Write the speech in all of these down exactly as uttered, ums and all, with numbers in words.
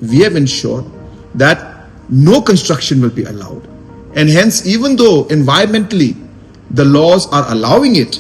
We have ensured that no construction will be allowed. And hence, even though environmentally the laws are allowing it,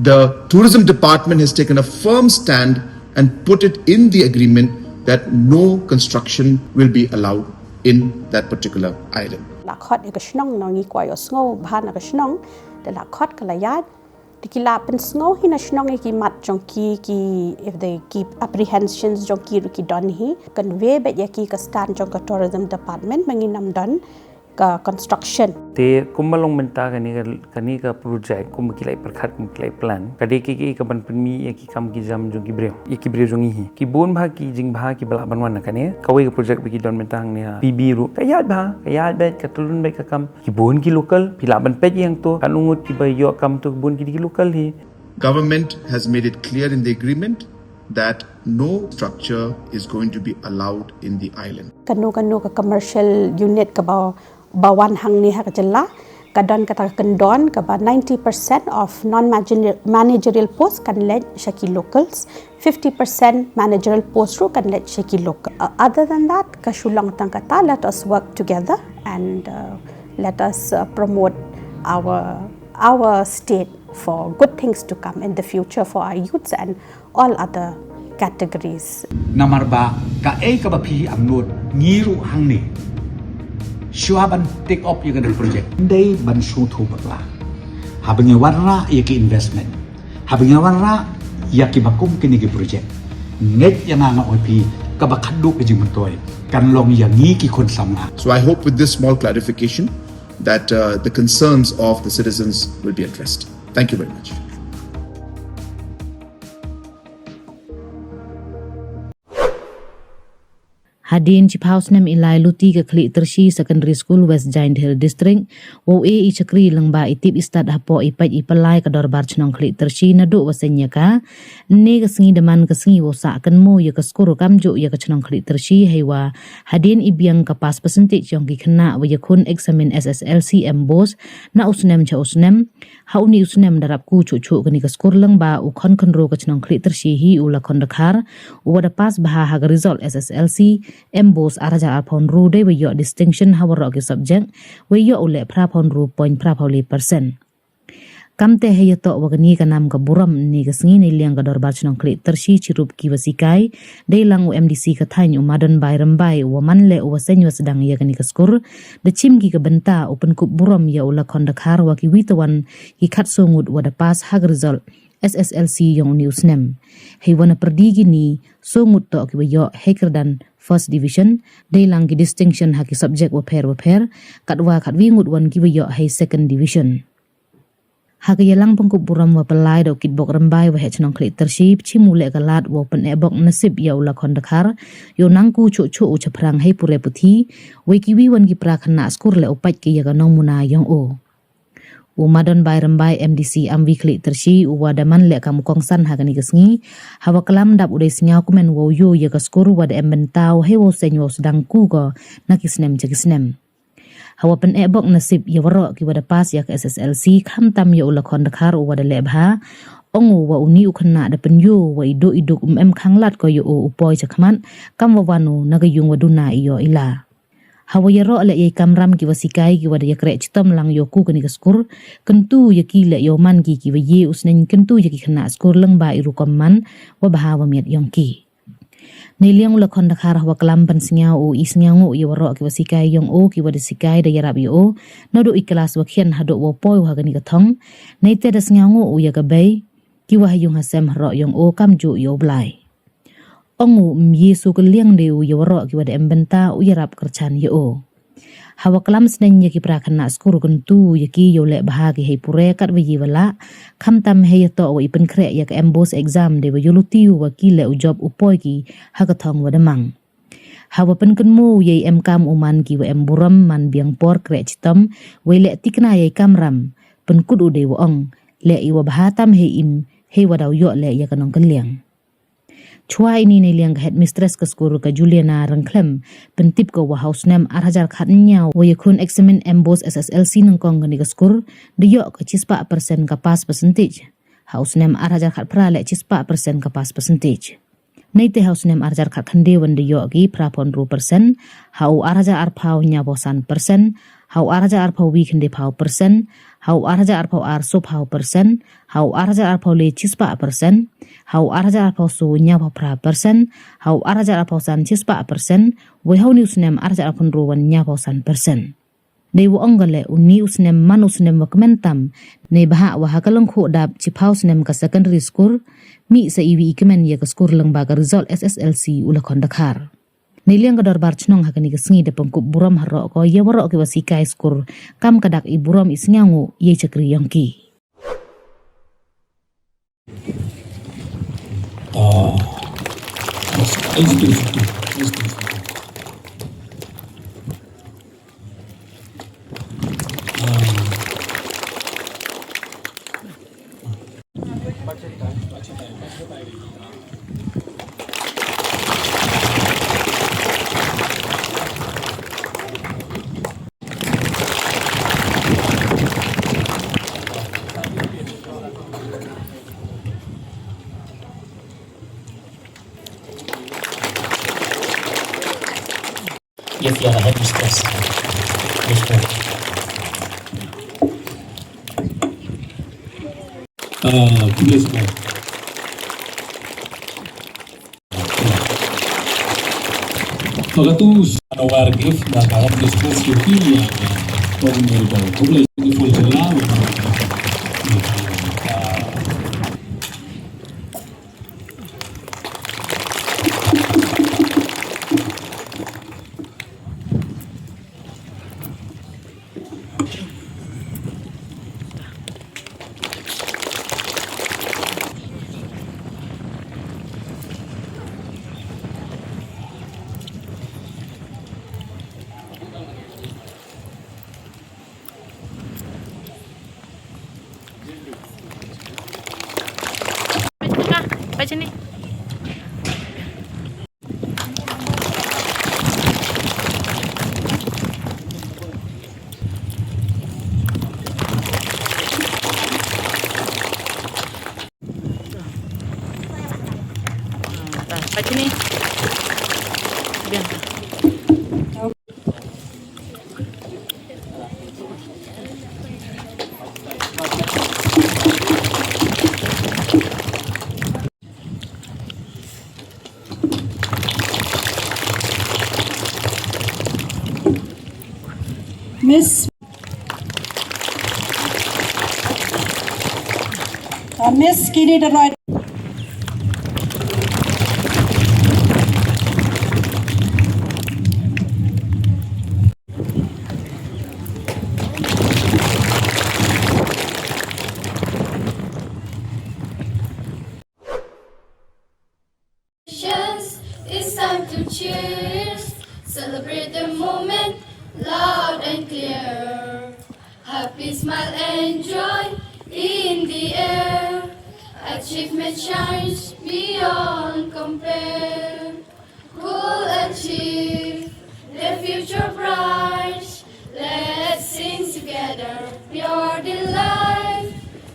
the tourism department has taken a firm stand and put it in the agreement that no construction will be allowed in that particular island. La khot ïa ka shnong, nong ngi kwah ïohsngew bha na ka shnong, da la khot ka la ïaid. Te ki la pynsngew hi na shnong ïa ki mat jong ki, ki, if they keep apprehensions jong ki ruh ki don hi. Convey beit ïa ki ka stand jong ka tourism department ba ngin ym don ka construction. Te kumba long mynta kane ka, kane ka project, kumba ki la pyrkhat, kumba ki la plan, ka dei ka, ka, ka ban pynmih ïa ki kam ki jam jong ki briew, ïa ki briew jong ngi hi. Ki bun bha ki jingbha kiba lah ban wan na kane. Kawei ka project ba ki don mynta hangne ha P B ruh, ka ïaid bha, ka ïaid beit, ka tyllun beit ka kam. Ki bun ki local, phi lah ban peit ïa nga to, katno ngut kiba ïoh kam to, ki bun ki dei ki local hi. Government has made it clear in the agreement that no structure is going to be allowed in the island. Kano kano ka commercial unit kaba, ba wan hangne ha ka jylla, ka don kata ka kyndon kaba ninety percent of non-managerial post kan leit sha ki locals, fifty percent managerial post ruh kan leit sha ki local. Uh, other than that, ka shu long tang kata, let us work together and, uh, let us, uh, promote our, our state for good things to come in the future for our youths and all other categories. Namar ba kaei kaba phi angnud, ngi ruh hangne, shuwa ban take up ïa kane ka project, dei ban sngewthuh bakla. Haba ngi wanrah ïa ki investment, haba ngi wanrah ïa kiba kum kine ki project, ngeit ïa nga, nga ong ïa phi, kaba khadduh ka jingmyntoi kan long ïa ngi ki khun samla. So I hope with this small clarification that, uh, the concerns of the citizens will be addressed. Thank you very much. Hadien shiphew snem i lai luti ka Khliehtrshi Secondary School, West Jaiñtia Hills District, wow e i shakri lyngba i tip i stad hapoh i peit i pynlait ka dorbar chnong Khliehtrshi naduh wa seng ïa ka. Ynne ka sngi da man ka sngi wow sah kynmaw ïa ka skur kamjooh ïa ka chnong Khliehtrshi, heiwa hadien i biang ka pass percentage yong ki khynnah wa ïakhun eksamin S S L C MBOSE na u snem sha u snem, ha une u snem da rap kuh chuh chuh kane ka skur lyngba u khon khynroo ka chnong Khliehtrshi hi, u Lakhon Dkhar, u wa da pass bha ha ka result S S L C MBOSE ar hajar arphew hynriew, dei wa ïoh distinction ha waroh ki subject, wa ïoh u leh phraphew hynriew point phraphew lai percent. Kamte hei ïatoh wa kane ka nam ka burom, ynne ka sngi neiliang ka dorbar chnong Khliehtrshi chirup ki wa sikai, dei lang u M D C ka thaiñ, u Madonbai Rymbai, u wa man leh u wa seng wa sdang ïa kane ka skur, da chim ki ka bynta u pynkup burom ïa u Lakhon Dkhar wa kiwi tawon ki khatsoo ngut wa da pass ha ka result S S L C yong une u snem. Heiwa na pyrdi kine, soo ngut toh ki wa ïoh hei kyrdan first division, dei lang ki distinction ha ki subject wapher wapher, katwa khatwi ngut won ki wa ïoh hei second division. Ha ka ïalang pynkup burom wa pynlait da u Kitbok Rymbai, waheh chnong Khliehtrshi, pynchim u leh ka lad wow pyneh bok nasib ïa u Lakhon Dkhar, yow nang kuh chuh chuh u shaphrang hei pule puthi, wei kiwi won ki para khynnah skur leh u pait ki ïa ka nongmuna yong u. U Madonbai Rymbai, M D C Amwi Khliehtrshi, u wa da man leh kam u kongsan ha kane ka sngi, hawa klam dap u dei sngew kmen wow ïoh ïa ka skur wa da em bynta u hei wow seng wow sdang kuh ko na ki snem sha ki snem. Hawa pyneh bok nasib ïa waroh ki wa da pass ïa ka S S L C, khamtam ïa u Lakhon Dkhar u wa da leh bha, ong u wa une u khynnah da pynïoh wa i duk i duk um em khang lad ko ïa u u poi sha khmat, kam wa wan u na ka ïung wa duna i ïoh i la. Hawa ïaroh leh ïa i kamram ki wa sikai ki wa da ïakreh chitom lang ïa u kuh kane ka skur, kyntu ïa ki leh ïa u man ki ki wa ïeh u sneng kyntu ïa ki khynnah skur lyngba i rukom man wa bha wa miat yong ki. Neiliang u Lakhon Dkhar hawa klam pynsngew u i sngewnguh ïa waroh ki wa sikai yong u ki wa da sikai da ïarap ïa u, naduh i klas wa khian haduh wow poi u ha kane ka thong, neite da sngewnguh u ïa ka bei ki wa ha ïung ha sem haroh yong u kamjooh ïa u Blai. Ong u ym ïeh shuh kylliang de u ïa waroh ki wa da em bynta u ïarap kyrchan ïa u. Hawa klam sneng ïa ki para khynnah skur kyntu ïa ki yow leh bha ki hei pule katwa ïa wa lah, khamtam hei ïatoh wa i pynkhreh ïa ka MBOSE exam de wa yow luti u wa ki leh u jop u poi ki ha ka thong wa da mang. Hawa pynkynmaw u ïa i em kam u man ki wa em burom man biang por kreh chitom, wei leh tikna ïa i kamram, pynkut u de wa ong, leh i wa bha tam hei im, hei wa daw ïoh leh ïa ka nongkylliang. Chwa ini neiliang ka headmistress ka skur ka Juliana Ryngkhlem, pyntip ko wa ha u snem ar hajar khatñiew wa ïakhun eksamin MBOSE SSLC nyngkong kane ka skur, da ïoh ka chispah percent ka pass percentage. Ha u snem ar hajar khatphra leh chispah percent ka pass percentage. Neite ha u snem ar hajar khatkhyndai wan da ïoh ki phra phew hynriew persen, ha u ar hajar arphew ñiawphew san persen, ha u ar hajar arphew wi khyndaiphew persen, ha u ar hajar arphew ar sawphew persen, ha u ar hajar arphew le shispah persen, ha u ar hajar arphew saw ñiawphew phra persen, ha u ar hajar arphew san shispah persen, wei ha une u snem ar hajar arphew hynriew wan ñiawphew san persen. Dei wa ong ka leh une u snem man u snem wa kmen tam, neibhah wa ha ka lyngkhuh dap shiphew snem ka secondary skur, mih sa iwi i kmen ïa ka skur lyngba ka result S S L C u la khon dkhar. Neiliang ka dorbar chnong ha kane ka sngi da pynkup burom haroh ko ïa waroh ki wa sikai skur, kam ka dak i burom i sngiawnguh ïa i chakri yong ki. Ah, excuse me, excuse me. Ah. Yes, yeah, headmistress. Yes, sir. Uh, please, ma'am. Pagatu, another gift na ka headmistress, Yuki, ya, Tom Melba. Congratulations, full jila. Miss, uh, Miss Kini Deroy. It's time to cheers, celebrate the moment, loud and clear. Happy smile and joy in the air. Achievement shines beyond compare. Cool and cheer, the future bright. Let's sing together, pure delight.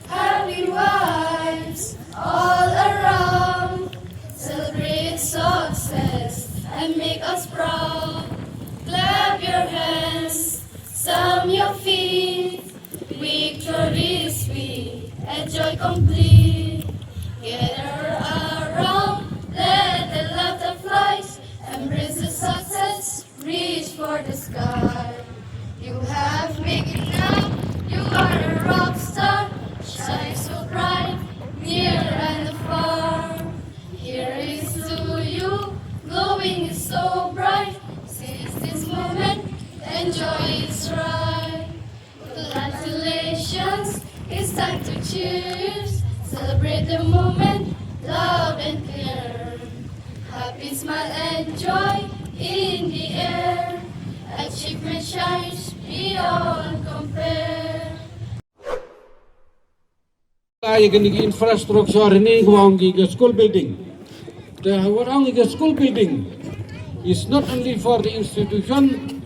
Happy vibes all around. Celebrate success and make us proud. Clap your hands, stamp your feet. Victory is sweet, a joy complete. Gather around, let the laughter fly. Embrace the success, reach for the sky. You have made it now, you are a rock star. Shine so bright, near and afar. Here is to you, glowing so bright. Seize this moment, enjoy its ride. Congratulations, it's time to cheers. Celebrate the moment, loud and clear. Happy smile and joy in the air. Achievement shines beyond compare. Ïa kine ki infrastructure, ïa kine ki, ong ki, ki school building. Te wat ong ki, ki school building is not only for the institution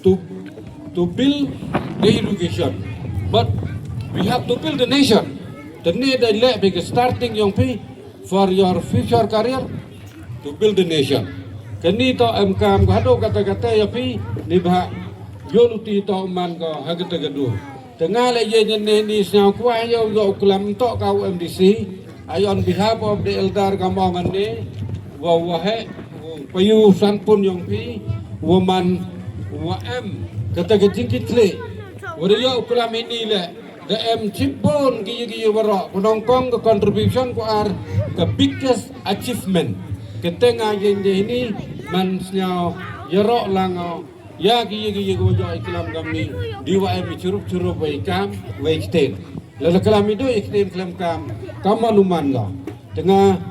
to, to build the education, but we have to build the nation. Te ne da leh bad ki starting yong phi for your future career. to build the nation. Kani to em kam ko hado kata kata ya pi ni ba yo luti to man ko ha kata kadu. Tengah le ye nyen ne ni sñiaw kwah yo yo klam to ka M D C. I on behalf of the elder kam ong ne wa wa he payu san pun yong pi wa man wa em kata ka jingkit le. Wa yo klam ini le. Da em chip bun ki ki waroh ku nongkong ka contribution ku ar ka biggest achievement. Ka tenga yen de ni man sñiaw yaroh lango ya ki ki ki wajoh i klam kam ni di wa em churup churup wa i kam wa i kten. La la klam i do i kten klam kam kam man u man lo. Tenga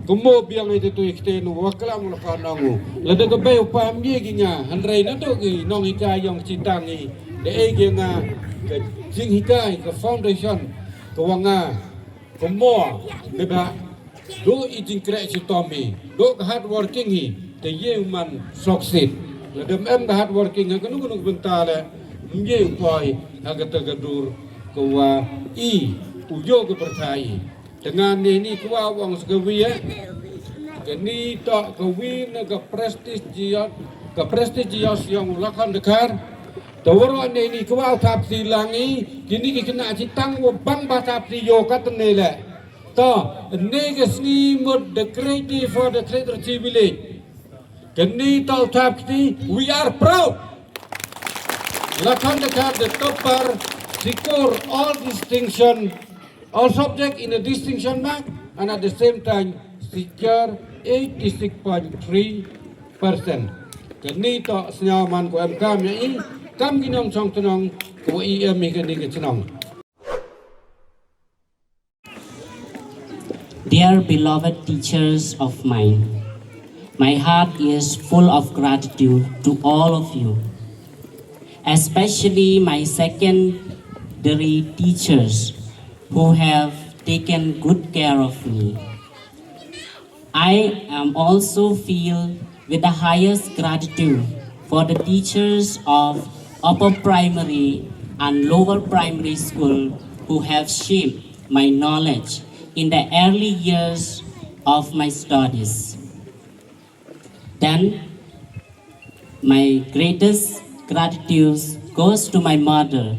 Kumno biang ite tu ikte nu wa klam la ka nong u. Lada ka bai u pam ye ki nga hanrei na tu ki nong hikai yong chitang i. De e ki nga ka jing hikai ka foundation ka wa nga kumno de ba do i jing krek chitom i do ka hard working i te ye man succeed. Lada em ka hard working ha kanu kanu benta le ye u poi ha ka ta ka dur ka wa i u yo ka berthai. Tengan ni ni kuwa wang sekawi eh. Kani to kawi na ka prestigious ka prestigious yong lakhan dekar. Tawara ni ni kuwa tap si langi kini ki kena citang wa bang ba tap si yo kat ne le. To ni ka sngi mut the creative for the creative village. Kani to tap si we are proud. Lakhan dekar the topper score all distinction. All subject in a distinction mark and at the same time secure eighty-six point three percent. Kani to sñiaw man ko em kam ya i kam ki nong chong tenong ko i em i kani ka chnong. Dear beloved teachers of mine, my heart is full of gratitude to all of you, especially my secondary teachers who have taken good care of me. I am also filled with the highest gratitude for the teachers of upper primary and lower primary school who have shaped my knowledge in the early years of my studies. Then, my greatest gratitude goes to my mother,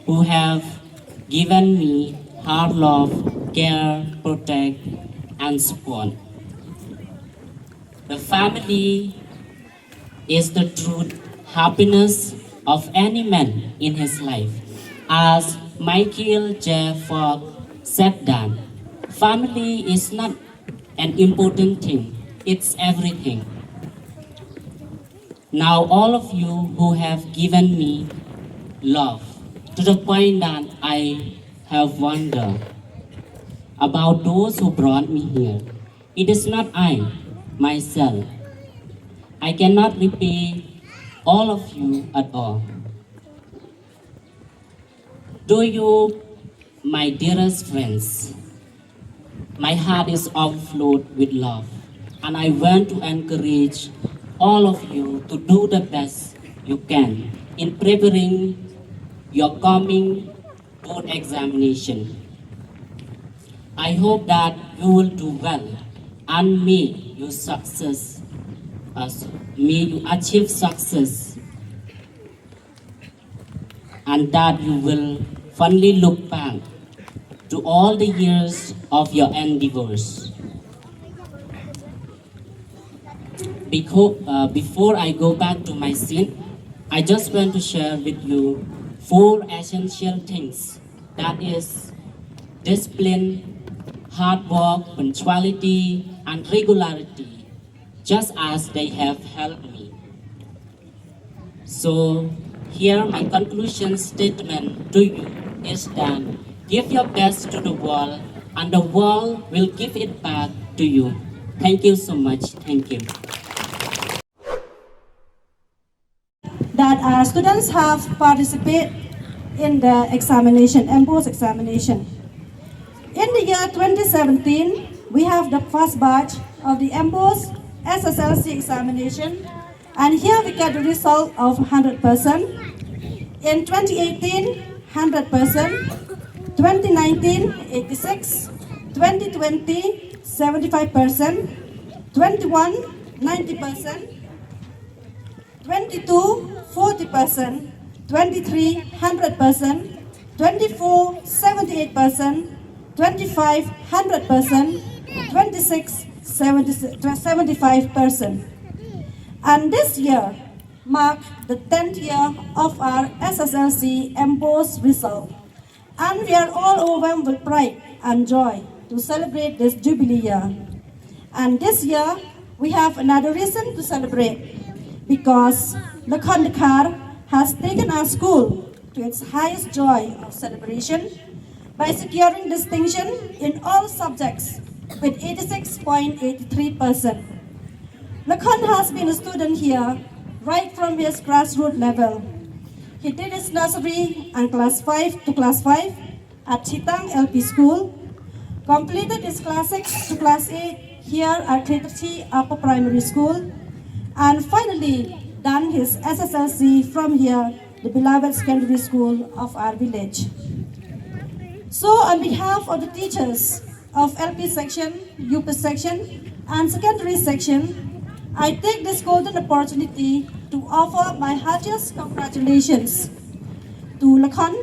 who have given me her love, care, protect, and support. The family is the true happiness of any man in his life. As Michael J. Fox said that, family is not an important thing, it's everything. Now all of you who have given me love to the point that I have wonder about those who brought me here. It is not I, myself. I cannot repay all of you at all. Do you, my dearest friends, my heart is overflowed with love, and I want to encourage all of you to do the best you can in preparing your coming board examination. I hope that you will do well and may you success, uh, may you achieve success, and that you will fondly look back to all the years of your endeavors. Beco- uh, before I go back to my seat, I just want to share with you four essential things, that is, discipline, hard work, punctuality, and regularity, just as they have helped me. So, here my conclusion statement to you is that give your best to the world and the world will give it back to you. Thank you so much. Thank you. That uh, students have participated in the examination, M P O S examination. In the year twenty seventeen, we have the first batch of the M P O S S S L C examination, and here we get the result of one hundred percent. In twenty eighteen, one hundred percent. Twenty nineteen, eighty-six. Twenty twenty, seventy-five percent. twenty-one, ninety percent, twenty-two, forty percent, twenty-three, hundred percent, twenty-four, seventy-eight percent, twenty-five, hundred percent, twenty-six, seventy, seventy-five percent. And this year marked the tenth year of our S S L C MBOSE result. And we are all overwhelmed with pride and joy to celebrate this jubilee year. And this year, we have another reason to celebrate, because Lakhon Dkhar has taken our school to its highest joy of celebration by securing distinction in all subjects with eighty-six point eight three percent. Lakhon has been a student here right from his grassroots level. He did his nursery and class five to class five at Chitang L P School, completed his class six to class eight here at Kletterchi Upper Primary School, and finally done his S S L C from here, the beloved secondary school of our village. So, on behalf of the teachers of L P section, U P section, and secondary section, I take this golden opportunity to offer my heartiest congratulations to Lakhon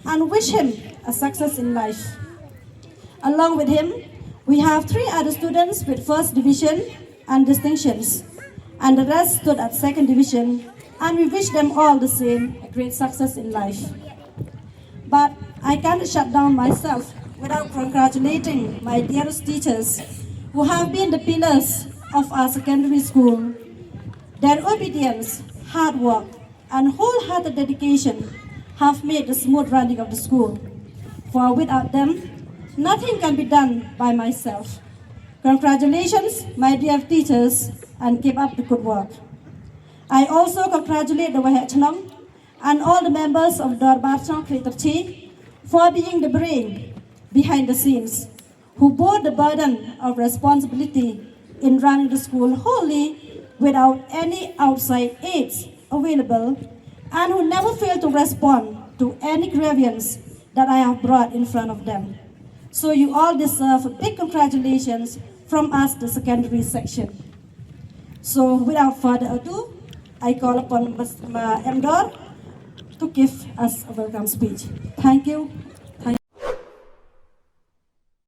and wish him a success in life. Along with him, we have three other students with first division and distinctions, and the rest stood at second division, and we wish them all the same a great success in life. But I can't shut down myself without congratulating my dearest teachers, who have been the pillars of our secondary school. Their obedience, hard work, and wholehearted dedication have made the smooth running of the school. For without them, nothing can be done by myself. Congratulations, my dear teachers, and keep up the good work. I also congratulate the Waheh Chnong and all the members of Dorbar Chnong Kletterchi for being the brain behind the scenes, who bore the burden of responsibility in running the school wholly without any outside aids available, and who never failed to respond to any grievance that I have brought in front of them. So you all deserve a big congratulations from us, the secondary section. So without further ado, I call upon Mister Ma-, M Dor to give us a welcome speech. Thank you.